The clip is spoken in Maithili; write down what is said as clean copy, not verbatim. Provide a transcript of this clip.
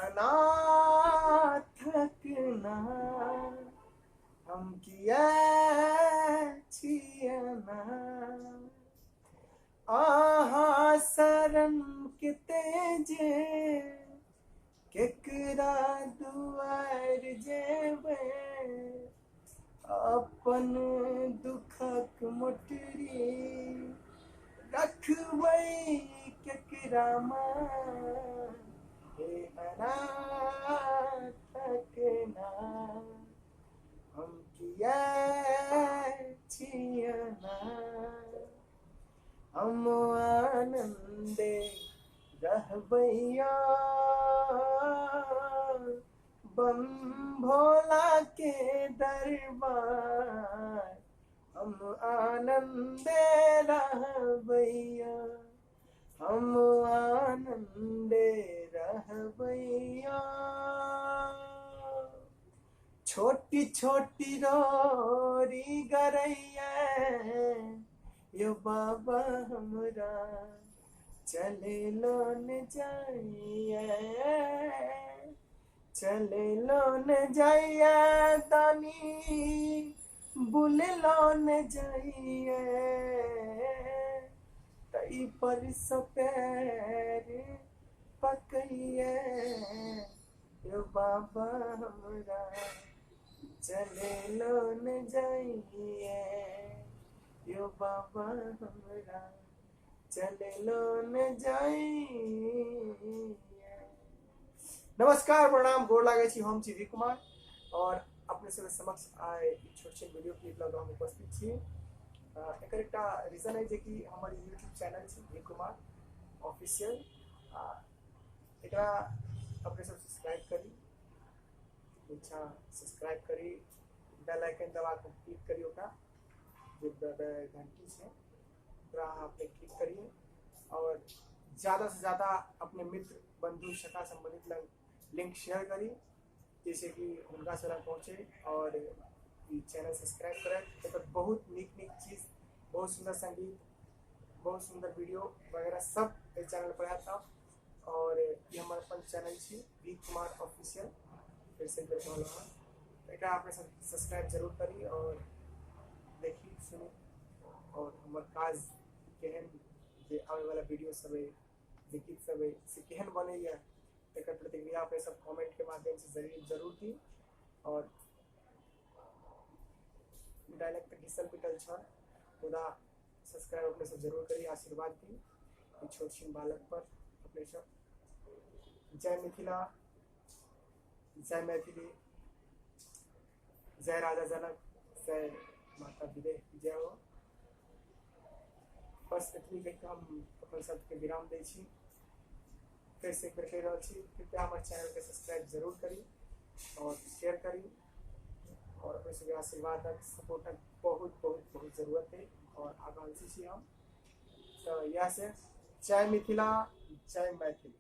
अनाथक नाथ, हम किया छी अनाथ। अहाँ शरण के तेजे केकरा दुआर जेबै, अपन दुखक मोटरी रखबै केकरा माँ। हे अनाथक नाथ, हम किया छी अनाथ। हम आनन्दे रहबैया बम भोला के दरबार, हम आनन्दे रहबैया, हम आनन्दे रहबैया। छोटी छोटी रोरी गरैया यो बाबा हमरा चले लो न जाइए, चले लो न जाइए दानी बुल लो न जाइए, तई पर सपेर पकैये यो बाबा हमरा चले लो न जाइए, यो बाबा हमरा चले लो न जाइए। नमस्कार, प्रणाम, गोर लागै छी। हम छी we Kumar और अपने सबके समक्ष आइ ई छोट छोट वीडियो क्लिप लऽ कऽ हम उपस्थित छी। एकर एकटा रीजन है जे कि हमर यूट्यूब चैनल छै वी कुमार ऑफिशियल, एकरा अपने सब सब्सक्राइब करी, नीचा सब्सक्राइब करी, बेल आइकन दबा कऽ क्लिक करी, ओकरा जे घंटी छै ओकरा अहाँ अपने क्लिक करिए और ज़्यादा से ज़्यादा अपने मित्र बंधु सखा संबंधित लग लिंक शेयर करी, जैसे कि हुनका सब लग पहुँचे और ई चैनल सब्सक्राइब करें। एकर बहुत नीक नीक चीज, बहुत सुंदर संगीत, बहुत सुंदर वीडियो वगैरह सब एहि चैनल पर आयत। और ई हमर अपन चैनल छी वी कुमार ऑफिशियल, फिर से एक बेर कहलहुँ हँ, एकरा अपने सब सब्सक्राइब जरूर करी और देखी सुनी और हमर काज केहन जे आबैवला वीडियो सब अइ, जे गीत सब अइ से केहन बनैया, तकर प्रतिक्रिया अपने सब कमेंट के माध्यम से जरूर दी। और डायलॉग तऽ घिसल पिटल छल, मुदा सब्सक्राइब अपने सब जरूर करी, आशीर्वाद दी ई छोट छिन बालक पर अपने सब। जय मिथिला, जय मैथिली, जय राजा जनक, जय माता विदेह, जय हो। बस एतबी कहि कऽ हम अपन शब्दके विराम दै छी। फेर से एक बेर कहि रहल छी, कृपया हमर चैनलके सब्सक्राइब जरूर करी और शेयर करी और अपने सबके आशीर्वादक सपोर्टक बहुत बहुत बहुत जरूरत है और आकांक्षी छी हम। तऽ इएह से जय मिथिला, जय मैथिली।